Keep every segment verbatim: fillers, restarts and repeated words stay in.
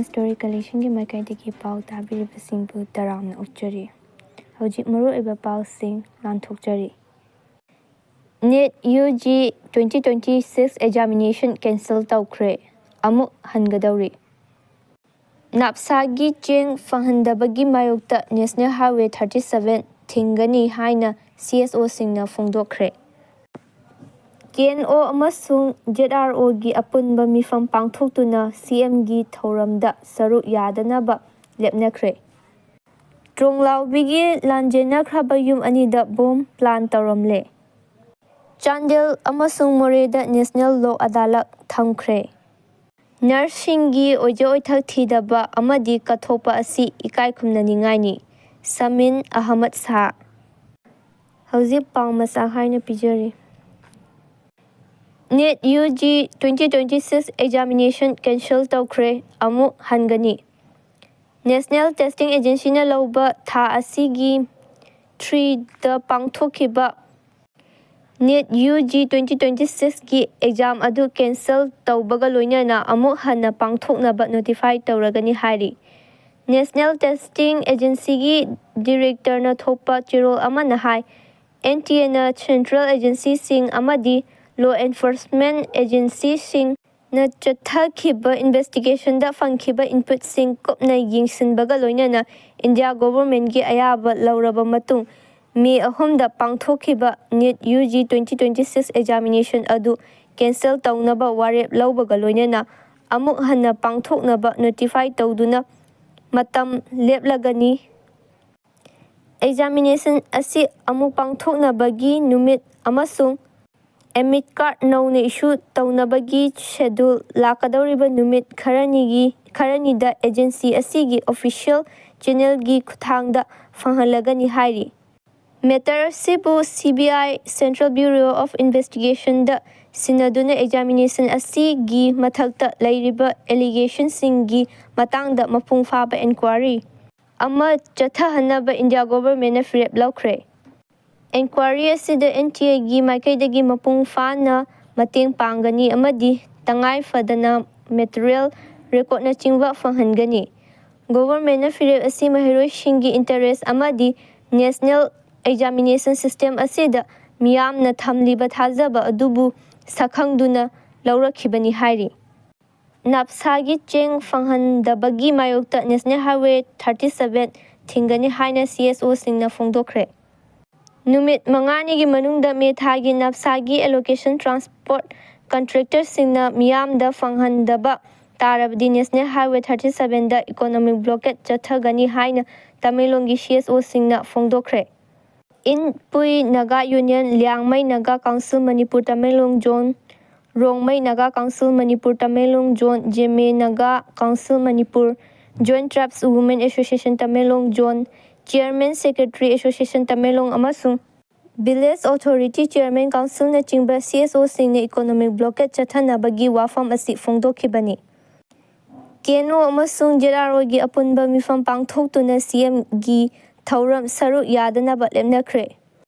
Story Collectionꯒꯤ ꯃꯥꯏꯀꯩꯗꯒꯤ ꯄꯥꯎ ꯇꯥꯕꯤꯔꯤꯕꯁꯤꯡꯕꯨ ꯇꯔꯥꯝꯅ ꯑꯣꯛꯆꯔꯤ꯫ ꯍꯧꯖꯤꯛ ꯃꯔꯨꯑꯣꯏꯕ ꯄꯥꯎꯁꯤꯡ ꯂꯥꯟꯊꯣꯛꯆꯔꯤ꯫ NEET UG twenty twenty-six examination cancel ꯇꯧꯈ꯭ꯔꯦ, ꯑꯃꯨꯛ ꯍꯟꯒꯗꯧꯔꯤ꯫ ꯅꯥꯞꯁꯥꯒꯤ ꯆꯦꯡ ꯐꯪꯍꯟꯗꯕꯒꯤ ꯃꯥꯌꯣꯛꯇ National Highway thirty seven ꯊꯤꯡꯒꯅꯤ ꯍꯥꯏꯅ CSOꯁꯤꯡꯅ ꯐꯣꯡꯗꯣꯛꯈ꯭ꯔꯦ꯫ KNO ꯑꯃꯁꯨꯡ ZROꯒꯤ ꯑꯄꯨꯟꯕ ꯃꯤꯐꯝ ꯄꯥꯡꯊꯣꯛꯇꯨꯅ CMꯒꯤ ꯊꯧꯔꯝꯗ ꯁꯔꯨꯛ ꯌꯥꯗꯅꯕ ꯂꯦꯞꯅꯈ꯭ꯔꯦ꯫ ꯇ꯭ꯔꯣꯡꯂꯥꯎꯕꯤꯒꯤ ꯂꯥꯟꯖꯦꯟꯅꯈ꯭ꯔꯕ ꯌꯨꯝ ꯑꯅꯤꯗ ꯕꯣꯝ ꯄ꯭ꯂꯥꯟ ꯇꯧꯔꯝꯂꯦ꯫ ꯆꯥꯟꯗꯦꯜ ꯑꯃꯁꯨꯡ ꯃꯣꯔꯦꯗ National Lok Adalat ꯊꯝꯈ꯭ꯔꯦ꯫ ꯅꯔꯁꯁꯤꯡꯒꯤ ꯑꯣꯏꯖ ꯑꯣꯏꯊꯛ ꯊꯤꯗꯕ ꯑꯃꯗꯤ ꯀꯠꯊꯣꯛꯄ ꯑꯁꯤ ꯏꯀꯥꯏ ꯈꯨꯝꯅꯅꯤꯡꯉꯥꯏꯅꯤ꯫ ꯁꯃꯤꯟ ꯑꯍꯃꯗ ꯁꯥꯍ꯫ ꯍꯧꯖꯤꯛ ꯄꯥꯎ ꯃꯆꯥ ꯍꯥꯏꯅ ꯄꯤꯖꯔꯤ꯫ NEET UG twenty twenty-six examination cancel ꯇꯧꯈ꯭ꯔꯦ, ꯑꯃꯨꯛ ꯍꯟꯒꯅꯤ꯫ National Testing Agencyꯅ ꯂꯧꯕ ꯊꯥ ꯑꯁꯤꯒꯤ threeꯗ ꯄꯥꯡꯊꯣꯛꯈꯤꯕ NEET UG twenty twenty-sixꯀꯤ exam ꯑꯗꯨ cancel ꯇꯧꯕꯒ ꯂꯣꯏꯅꯅ ꯑꯃꯨꯛ ꯍꯟꯅ ꯄꯥꯡꯊꯣꯛꯅꯕ notify ꯇꯧꯔꯒꯅꯤ ꯍꯥꯏꯔꯤ꯫ National Testing Agencyꯒꯤ directorꯅ ꯊꯣꯛꯄ ꯆꯦꯔꯣꯜ ꯑꯃꯅ ꯍꯥꯏ, NTAꯅ central agencyꯁꯤꯡ ꯑꯃꯗꯤ law enforcement agencyꯁꯤꯡꯅ ꯆꯠꯊꯈꯤꯕ investigationꯗ ꯐꯪꯈꯤꯕ inputꯁꯤꯡ ꯀꯨꯞꯅ ꯌꯦꯡꯁꯤꯟꯕꯒ ꯂꯣꯏꯅꯅ India governmentꯀꯤ ꯑꯌꯥꯕ ꯂꯧꯔꯕ ꯃꯇꯨꯡ, May ꯑꯍꯨꯝꯗ ꯄꯥꯡꯊꯣꯛꯈꯤꯕ NEET UG twenty twenty-six examination ꯑꯗꯨ cancel ꯇꯧꯅꯕ ꯋꯥꯔꯦꯞ ꯂꯧꯕꯒ ꯂꯣꯏꯅꯅ ꯑꯃꯨꯛ ꯍꯟꯅ ꯄꯥꯡꯊꯣꯛꯅꯕ notify ꯇꯧꯗꯨꯅ ꯃꯇꯝ ꯂꯦꯞꯂꯒꯅꯤ꯫ Examination ꯑꯁꯤ ꯑꯃꯨꯛ ꯄꯥꯡꯊꯣꯛꯅꯕꯒꯤ ꯅꯨꯃꯤꯠ ꯑꯃꯁꯨꯡ admit card ꯅꯧꯅ issue ꯇꯧꯅꯕꯒꯤ schedule ꯂꯥꯛꯀꯗꯧꯔꯤꯕ ꯅꯨꯃꯤꯠ ꯈꯔꯅꯤꯒꯤ, ꯈꯔꯅꯤꯗ agency ꯑꯁꯤꯒꯤ official channelꯒꯤ ꯈꯨꯠꯊꯥꯡꯗ ꯐꯪꯍꯜꯂꯒꯅꯤ ꯍꯥꯏꯔꯤ꯫ Matter ꯑꯁꯤꯕꯨ CBI, Central Bureau of Investigationꯗ ꯁꯤꯟꯅꯗꯨꯅ examination ꯑꯁꯤꯒꯤ ꯃꯊꯛꯇ ꯂꯩꯔꯤꯕ allegationꯁꯤꯡꯒꯤ ꯃꯇꯥꯡꯗ ꯃꯄꯨꯡ ꯐꯥꯕ inquiry ꯑꯃ ꯆꯠꯊꯍꯟꯅꯕ India governmentꯅ ꯐꯤꯔꯦꯞ ꯂꯧꯈ꯭ꯔꯦ꯫ Inquiry ꯑꯁꯤꯗ NTAꯒꯤ ꯃꯥꯏꯀꯩꯗꯒꯤ ꯃꯄꯨꯡ ꯐꯥꯅ ꯃꯇꯦꯡ ꯄꯥꯡꯒꯅꯤ ꯑꯃꯗꯤ ꯇꯉꯥꯏ ꯐꯗꯅ material ꯔꯦꯀꯣꯔꯠꯅꯆꯤꯡꯕ ꯐꯪꯍꯟꯒꯅꯤ꯫ ꯒꯣꯚꯔꯟꯃꯦꯟꯠꯅ ꯐꯤꯔꯦꯞ ꯑꯁꯤ ꯃꯍꯩꯔꯣꯏꯁꯤꯡꯒꯤ ꯏꯟꯇꯔꯦꯁ ꯑꯃꯗꯤ ꯅꯦꯁꯅꯦꯜ ꯑꯦꯛꯖꯥꯃꯤꯅꯦꯁꯟ ꯁꯤꯁꯇꯦꯝ ꯑꯁꯤꯗ ꯃꯤꯌꯥꯝꯅ ꯊꯝꯂꯤꯕ ꯊꯥꯖꯕ ꯑꯗꯨꯕꯨ ꯁꯛꯈꯪꯗꯨꯅ ꯂꯧꯔꯛꯈꯤꯕꯅꯤ ꯍꯥꯏꯔꯤ꯫ ꯅꯥꯞꯁꯥꯒꯤ ꯆꯦꯡ ꯐꯪꯍꯟꯗꯕꯒꯤ ꯃꯥꯌꯣꯛꯇ ꯅꯦꯁꯅꯦꯜ ꯍꯥꯏꯋꯦ ꯊꯥꯔꯇꯤ ꯁꯚꯦꯟ ꯊꯤꯡꯒꯅꯤ ꯍꯥꯏꯅ ꯁꯤ ꯑꯦꯁ ꯑꯣꯁꯤꯡꯅ ꯐꯣꯡꯗꯣꯛꯈ꯭ꯔꯦ꯫ ꯅꯨꯃꯤꯠ ꯃꯉꯥꯅꯤꯒꯤ ꯃꯅꯨꯡꯗ ꯃꯦ ꯊꯥꯒꯤ ꯅꯥꯞꯁꯥꯒꯤ ꯑꯦꯂꯣꯀꯦꯁꯟ ꯇ꯭ꯔꯥꯟꯁꯄꯣꯔꯠ ꯀꯟꯇ꯭ꯔꯦꯛꯇꯔꯁꯤꯡꯅ ꯃꯤꯌꯥꯝꯗ ꯐꯪꯍꯟꯗꯕ ꯇꯥꯔꯕꯗꯤ ꯅꯦꯁꯅꯦꯜ ꯍꯥꯏꯋꯦ ꯊꯥꯔꯇꯤ ꯁꯚꯦꯟꯗ ꯏꯀꯣꯅꯣꯃꯤꯛ ꯕ꯭ꯂꯣꯀꯦꯠ ꯆꯠꯊꯒꯅꯤ ꯍꯥꯏꯅ ꯇꯃꯦꯡꯂꯣꯡꯒꯤ ꯁꯤ ꯑꯦꯁ ꯑꯣꯁꯤꯡꯅ ꯐꯣꯡꯗꯣꯛꯈ꯭ꯔꯦ꯫ Inpui Naga union, Liangmai Naga council Manipur Tamenglong zone, Rongmei Naga council Manipur Tamenglong zone, Zeme Naga council Manipur, joint tribes women association Tamenglong zone, chairman secretary association Tamenglong ꯑꯃꯁꯨꯡ ꯚꯤꯂꯦꯖ ꯑꯣꯊꯣꯔꯤꯇꯤ ꯆꯤꯌꯔꯃꯦꯟ ꯀꯥꯎꯟꯁꯤꯜꯅꯆꯤꯡꯕ ꯁꯤ ꯑꯦꯁ ꯑꯣꯁꯤꯡꯅ ꯏꯀꯣꯅꯣꯃꯤꯛ ꯕ꯭ꯂꯣꯀꯦꯠ ꯆꯠꯊꯅꯕꯒꯤ ꯋꯥꯐꯝ ꯑꯁꯤ ꯐꯣꯡꯗꯣꯛꯈꯤꯕꯅꯤ꯫ ꯀꯦ ꯑꯦꯟ ꯑꯣ ꯑꯃꯁꯨꯡ ꯖꯦꯠ ꯑꯥꯔ ꯑꯣꯒꯤ ꯑꯄꯨꯟꯕ ꯃꯤꯐꯝ ꯄꯥꯡꯊꯣꯛꯇꯨꯅ ꯁꯤ ꯑꯦꯝꯒꯤ ꯊꯧꯔꯝ ꯁꯔꯨꯛ ꯌꯥꯗꯅꯕ ꯂꯦꯞꯅꯈ꯭ꯔꯦ꯫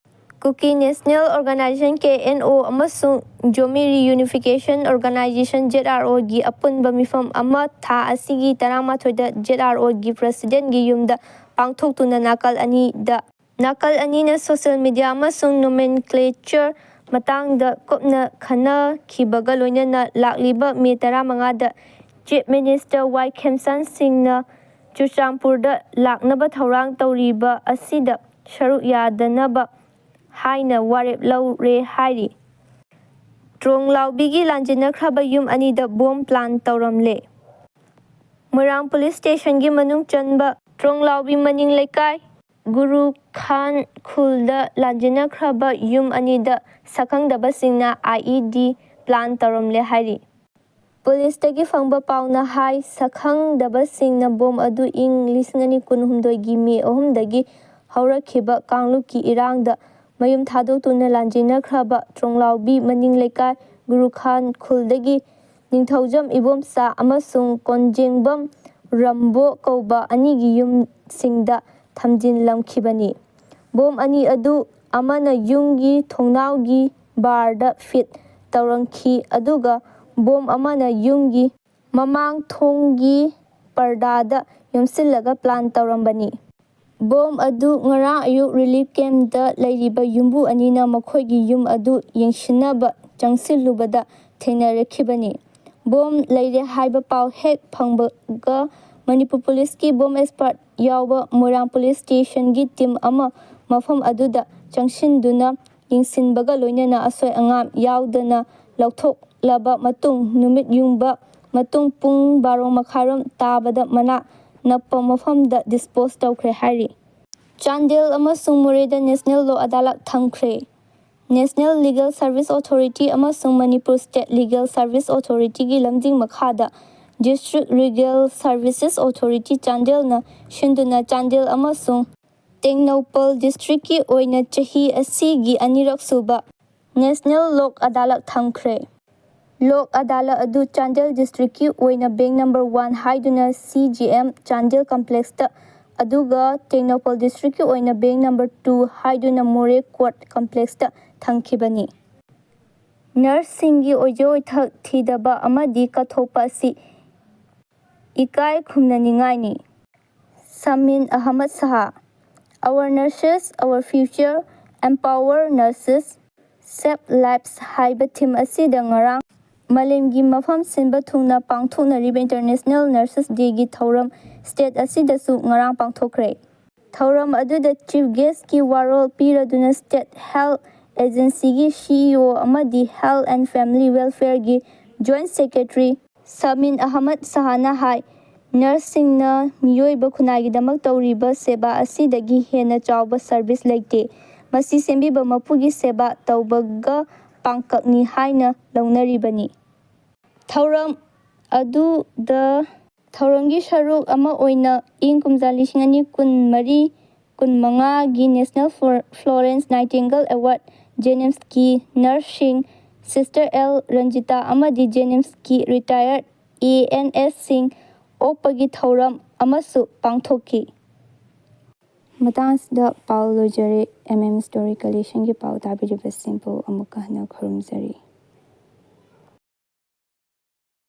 ꯀꯨꯀꯤ ꯅꯦꯁꯅꯦꯜ ꯑꯣꯔꯒꯅꯥꯏꯖꯦꯁꯟ, ꯀꯦ ꯑꯦꯟ ꯑꯣ, ꯑꯃꯁꯨꯡ ꯖꯣꯃꯤ ꯔꯤꯌꯨꯅꯤꯐꯤꯀꯦꯁꯟ ꯑꯣꯔꯒꯅꯥꯏꯖꯦꯁꯟ, ꯖꯦꯠ ꯑꯥꯔ ꯑꯣꯒꯤ ꯑꯄꯨꯟꯕ ꯃꯤꯐꯝ ꯑꯃ ꯊꯥ ꯑꯁꯤꯒꯤ ꯇꯔꯥꯃꯥꯊꯣꯏꯗ ꯖꯦꯠ ꯑꯥꯔ ꯑꯣꯒꯤ ꯄ꯭ꯔꯁꯤꯗꯦꯟꯒꯤ ꯌꯨꯝꯗ ꯄꯥꯡꯊꯣꯛꯇꯨꯅ ꯅꯥꯀꯜ ꯑꯅꯤꯗ, ꯅꯥꯀꯜ ꯑꯅꯤꯅ ꯁꯣꯁꯤꯌꯦꯜ ꯃꯤꯗꯤꯌꯥ ꯑꯃꯁꯨꯡ ꯅꯣꯃꯦꯟꯀ꯭ꯂꯦꯆꯔ ꯃꯇꯥꯡꯗ ꯀꯨꯞꯅ ꯈꯟꯅꯈꯤꯕꯒ ꯂꯣꯏꯅꯅ ꯂꯥꯛꯂꯤꯕ ꯃꯦ ꯇꯔꯥꯃꯉꯥꯗ ꯆꯤꯐ ꯃꯤꯅꯤꯁꯇꯔ ꯋꯥꯏ ꯈꯦꯝꯆꯥꯟ ꯁꯤꯡꯅ ꯆꯨꯔꯆꯥꯟꯄꯨꯔꯗ ꯂꯥꯛꯅꯕ ꯊꯧꯔꯥꯡ ꯇꯧꯔꯤꯕ ꯑꯁꯤꯗ ꯁꯔꯨꯛ ꯌꯥꯗꯅꯕ ꯍꯥꯏꯅ ꯋꯥꯔꯦꯞ ꯂꯧꯔꯦ ꯍꯥꯏꯔꯤ꯫ ꯇ꯭ꯔꯣꯡꯂꯥꯎꯕꯤꯒꯤ ꯂꯥꯟꯖꯦꯟꯅꯈ꯭ꯔꯕ ꯌꯨꯝ ꯑꯅꯤꯗ ꯕꯣꯝ ꯄ꯭ꯂꯥꯟ ꯇꯧꯔꯝꯂꯦ꯫ ꯃꯣꯏꯔꯥꯡ ꯄꯨꯂꯤꯁ ꯁ꯭ꯇꯦꯁꯟꯒꯤ ꯃꯅꯨꯡ ꯆꯟꯕ ꯇ꯭ꯔꯣꯡꯂꯥꯎꯕꯤ ꯃꯅꯤꯡ ꯂꯩꯀꯥꯏ ꯒꯨꯔꯨ ꯈꯥꯟ ꯈꯨꯜꯗ ꯂꯥꯟꯖꯦꯟꯅꯈ꯭ꯔꯕ ꯌꯨꯝ ꯑꯅꯤꯗ ꯁꯛꯈꯪꯗꯕꯁꯤꯡꯅ ꯑꯥꯏ ꯏ ꯗꯤ ꯄ꯭ꯂꯥꯟ ꯇꯧꯔꯝꯂꯦ ꯍꯥꯏꯔꯤ꯫ ꯄꯨꯂꯤꯁꯇꯒꯤ ꯐꯪꯕ ꯄꯥꯎꯅ ꯍꯥꯏ, ꯁꯛꯈꯪꯗꯕꯁꯤꯡꯅ ꯕꯣꯝ ꯑꯗꯨ ꯏꯪ ꯂꯤꯁꯤꯡ ꯑꯅꯤ ꯀꯨꯟꯍꯨꯝꯗꯣꯏꯒꯤ ꯃꯦ ꯑꯍꯨꯝꯗꯒꯤ ꯍꯧꯔꯛꯈꯤꯕ ꯀꯥꯡꯂꯨꯞꯀꯤ ꯏꯔꯥꯡꯗ ꯃꯌꯨꯝ ꯊꯥꯗꯣꯛꯇꯨꯅ ꯂꯥꯟꯖꯦꯟꯅꯈ꯭ꯔꯕ ꯇ꯭ꯔꯣꯡꯂꯥꯎꯕꯤ ꯃꯅꯤꯡ ꯂꯩꯀꯥꯏ ꯒꯨꯔꯨ ꯈꯥꯟ ꯈꯨꯜꯗꯒꯤ ꯅꯤꯡꯊꯧꯖꯝ ꯏꯕꯣꯝꯆꯥ ꯑꯃꯁꯨꯡ ꯀꯣꯟꯖꯦꯡꯕꯝ ꯔꯝꯕꯣ ꯀꯧꯕ ꯑꯅꯤꯒꯤ ꯌꯨꯝꯁꯤꯡꯗ ꯊꯝꯖꯤꯜꯂꯝꯈꯤꯕꯅꯤ꯫ ꯕꯣꯝ ꯑꯅꯤ ꯑꯗꯨ ꯑꯃꯅ ꯌꯨꯝꯒꯤ ꯊꯣꯡꯅꯥꯎꯒꯤ ꯕꯥꯔꯗ ꯐꯤꯠ ꯇꯧꯔꯝꯈꯤ, ꯑꯗꯨꯒ ꯕꯣꯝ ꯑꯃꯅ ꯌꯨꯝꯒꯤ ꯃꯃꯥꯡ ꯊꯣꯡꯒꯤ ꯄꯔꯗꯥꯗ ꯌꯣꯝꯁꯤꯜꯂꯒ ꯄ꯭ꯂꯥꯟ ꯇꯧꯔꯝꯕꯅꯤ꯫ ꯕꯣꯝ ꯑꯗꯨ ꯉꯔꯥꯡ ꯑꯌꯨꯛ ꯔꯤꯂꯤꯐ ꯀꯦꯝꯞꯇ ꯂꯩꯔꯤꯕ ꯌꯨꯝꯕꯨ ꯑꯅꯤꯅ ꯃꯈꯣꯏꯒꯤ ꯌꯨꯝ ꯑꯗꯨ ꯌꯦꯡꯁꯤꯟꯅꯕ ꯆꯪꯁꯤꯜꯂꯨꯕꯗ ꯊꯦꯡꯅꯔꯛꯈꯤꯕꯅꯤ꯫ ꯕꯣꯝ ꯂꯩꯔꯦ ꯍꯥꯏꯕ ꯄꯥꯎ ꯍꯦꯛ ꯐꯪꯕꯒ ꯃꯅꯤꯄꯨꯔ ꯄꯨꯂꯤꯁꯀꯤ ꯕꯣꯝ ꯑꯦꯛꯁꯄꯔꯠ ꯌꯥꯎꯕ ꯃꯣꯏꯔꯥꯡ ꯄꯨꯂꯤꯁ ꯁ꯭ꯇꯦꯁꯟꯒꯤ ꯇꯤꯝ ꯑꯃ ꯃꯐꯝ ꯑꯗꯨꯗ ꯆꯪꯁꯤꯟꯗꯨꯅ ꯌꯦꯡꯁꯤꯟꯕꯒ ꯂꯣꯏꯅꯅ ꯑꯁꯣꯏ ꯑꯉꯥꯝ ꯌꯥꯎꯗꯅ ꯂꯧꯊꯣꯛꯂꯕ ꯃꯇꯨꯡ, ꯅꯨꯃꯤꯠ ꯌꯨꯡꯕ ꯃꯇꯨꯡ ꯄꯨꯡ ꯕꯥꯔꯣ ꯃꯈꯥꯏꯔꯣꯝ ꯇꯥꯕꯗ ꯃꯅꯥꯛ ꯅꯛꯄ ꯃꯐꯝꯗ ꯗꯤꯁꯄꯣꯖ ꯇꯧꯈ꯭ꯔꯦ ꯍꯥꯏꯔꯤ꯫ ꯆꯥꯟꯗꯦꯜ ꯑꯃꯁꯨꯡ ꯃꯣꯔꯦꯗ ꯅꯦꯁꯅꯦꯜ ꯂꯣꯛ ꯑꯗꯥꯂꯠ ꯊꯝꯈ꯭ꯔꯦ꯫ ꯅꯦꯁꯅꯦꯜ ꯂꯤꯒꯦꯜ ꯁꯔꯚꯤꯁ ꯑꯣꯊꯣꯔꯤꯇꯤ ꯑꯃꯁꯨꯡ ꯃꯅꯤꯄꯨꯔ ꯁ꯭ꯇꯦꯠ ꯂꯤꯒꯦꯜ ꯁꯔꯚꯤꯁ ꯑꯣꯊꯣꯔꯤꯇꯤꯒꯤ ꯂꯝꯖꯤꯡ ꯃꯈꯥꯗ ꯗꯤꯁꯇ꯭ꯔꯤꯛ ꯂꯤꯒꯦꯜ ꯁꯔꯚꯤꯁꯦꯁ ꯑꯣꯊꯣꯔꯤꯇꯤ ꯆꯥꯟꯗꯦꯜꯅ ꯁꯤꯟꯗꯨꯅ ꯆꯥꯟꯗꯦꯜ ꯑꯃꯁꯨꯡ ꯇꯦꯡꯅꯧꯄꯜ ꯗꯤꯁꯇ꯭ꯔꯤꯛꯀꯤ ꯑꯣꯏꯅ ꯆꯍꯤ ꯑꯁꯤꯒꯤ ꯑꯅꯤꯔꯛ ꯁꯨꯕ ꯅꯦꯁꯅꯦꯜ ꯂꯣꯛ ꯑꯗꯥꯂꯠ ꯊꯝꯈ꯭ꯔꯦ꯫ ꯂꯣꯛ ꯑꯗꯥꯂꯠ ꯑꯗꯨ ꯆꯥꯟꯗꯦꯜ ꯗꯤꯁꯇ꯭ꯔꯤꯛꯀꯤ ꯑꯣꯏꯅ ꯕꯦꯡꯛ ꯅꯝꯕꯔ ꯋꯥꯟ ꯍꯥꯏꯗꯨꯅ ꯁꯤ ꯖꯤ ꯑꯦꯝ ꯆꯥꯟꯗꯦꯜ ꯀꯝꯄ꯭ꯂꯦꯛꯁꯇ, ꯑꯗꯨꯒ ꯇꯦꯡꯅꯧꯄꯜ ꯗꯤꯁꯇ꯭ꯔꯤꯛꯀꯤ ꯑꯣꯏꯅ ꯕꯦꯡꯛ ꯅꯝꯕꯔ ꯇꯨ ꯍꯥꯏꯗꯨꯅ ꯃꯣꯔꯦ ꯀꯣꯔꯠ ꯀꯝꯄ꯭ꯂꯦꯛꯁꯇ ꯊꯝꯈꯤꯕꯅꯤ꯫ ꯅꯔꯁꯁꯤꯡꯒꯤ ꯑꯣꯏꯖ ꯑꯣꯏꯊꯛ ꯊꯤꯗꯕ ꯑꯃꯗꯤ ꯀꯠꯊꯣꯛꯄ ꯑꯁꯤ ꯏꯀꯥꯏ ꯈꯨꯝꯅꯅꯤꯡꯉꯥꯏꯅꯤ꯫ ꯁꯃꯤꯟ ꯑꯍꯃꯗ ꯁꯍꯥ, Our Nurses, Our Future, Empower Nurses, Save Lives ꯍꯥꯏꯕ ꯊꯤꯝ ꯑꯁꯤꯗ ꯉꯔꯥꯡ ꯃꯥꯂꯦꯝꯒꯤ ꯃꯐꯝ ꯁꯤꯟꯕ ꯊꯨꯡꯅ ꯄꯥꯡꯊꯣꯛꯅꯔꯤꯕ ꯏꯟꯇꯔꯅꯦꯁꯅꯦꯜ ꯅꯔꯁꯦꯁ ꯗꯦꯒꯤ ꯊꯧꯔꯝ ꯁ꯭ꯇꯦꯠ ꯑꯁꯤꯗꯁꯨ ꯉꯔꯥꯡ ꯄꯥꯡꯊꯣꯛꯈ꯭ꯔꯦ꯫ ꯊꯧꯔꯝ ꯑꯗꯨꯗ ꯆꯤꯐ ꯒꯦꯁꯀꯤ ꯋꯥꯔꯣꯜ ꯄꯤꯔꯗꯨꯅ ꯁ꯭ꯇꯦꯠ ꯍꯦꯜꯊ ꯑꯦꯖꯦꯟꯁꯤꯒꯤ ꯁꯤ ꯏ ꯑꯣ ꯑꯃꯗꯤ ꯍꯦꯜꯊ ꯑꯦꯟ ꯐꯦꯃꯤꯂꯤ ꯋꯦꯜꯐꯤꯌꯔꯒꯤ ꯖꯣꯏꯟꯠ ꯁꯦꯀ꯭ꯔꯦꯇꯔꯤ ꯁꯃꯤꯟ ꯑꯍꯃꯗ ꯁꯍꯥꯅ ꯍꯥꯏ, ꯅꯔꯁꯁꯤꯡꯅ ꯃꯤꯑꯣꯏꯕ ꯈꯨꯟꯅꯥꯏꯒꯤꯗꯃꯛ ꯇꯧꯔꯤꯕ ꯁꯦꯕꯥ ꯑꯁꯤꯗꯒꯤ ꯍꯦꯟꯅ ꯆꯥꯎꯕ ꯁꯔꯚꯤꯁ ꯂꯩꯇꯦ꯫ ꯃꯁꯤ ꯁꯦꯝꯕꯤꯕ ꯃꯄꯨꯒꯤ ꯁꯦꯕꯥ ꯇꯧꯕꯒ ꯄꯥꯡꯀꯛꯅꯤ ꯍꯥꯏꯅ ꯂꯧꯅꯔꯤꯕꯅꯤ꯫ ꯊꯧꯔꯝ ꯑꯗꯨꯗ ꯊꯧꯔꯝꯒꯤ ꯁꯔꯨꯛ ꯑꯃ ꯑꯣꯏꯅ ꯏꯪ ꯀꯨꯝꯖꯥ ꯂꯤꯁꯤꯡ ꯑꯅꯤ ꯀꯨꯟꯃꯔꯤ ꯀꯨꯟꯃꯉꯥꯒꯤ national Flo-, Florence Nightingale award ꯖꯦꯅꯤꯝꯁꯀꯤ ꯅꯔꯁꯁꯤꯡ ꯁꯤꯁꯇꯔ ꯑꯦꯜ ꯔꯟꯖꯤꯇꯥ ꯑꯃꯗꯤ ꯖꯦꯅꯤꯝꯁꯀꯤ ꯔꯤꯇꯥꯌꯔꯗ ꯑꯦ ꯑꯦꯟ ꯑꯦꯁꯁꯤꯡ ꯑꯣꯛꯄꯒꯤ ꯊꯧꯔꯝ ꯑꯃꯁꯨ ꯄꯥꯡꯊꯣꯛꯈꯤ꯫ ꯃꯇꯥꯡ ꯑꯁꯤꯗ ꯄꯥꯎ ꯂꯣꯏꯖꯔꯦ꯫ ꯑꯦꯝ ꯑꯦꯝ ꯁ꯭ꯇꯣꯔꯤ ꯀꯂꯦꯛꯁꯟꯒꯤ ꯄꯥꯎ ꯇꯥꯕꯤꯔꯤꯕꯁꯤꯡꯕꯨ ꯑꯃꯨꯛꯀ ꯍꯟꯅ ꯈꯨꯔꯨꯝꯖꯔꯤ꯫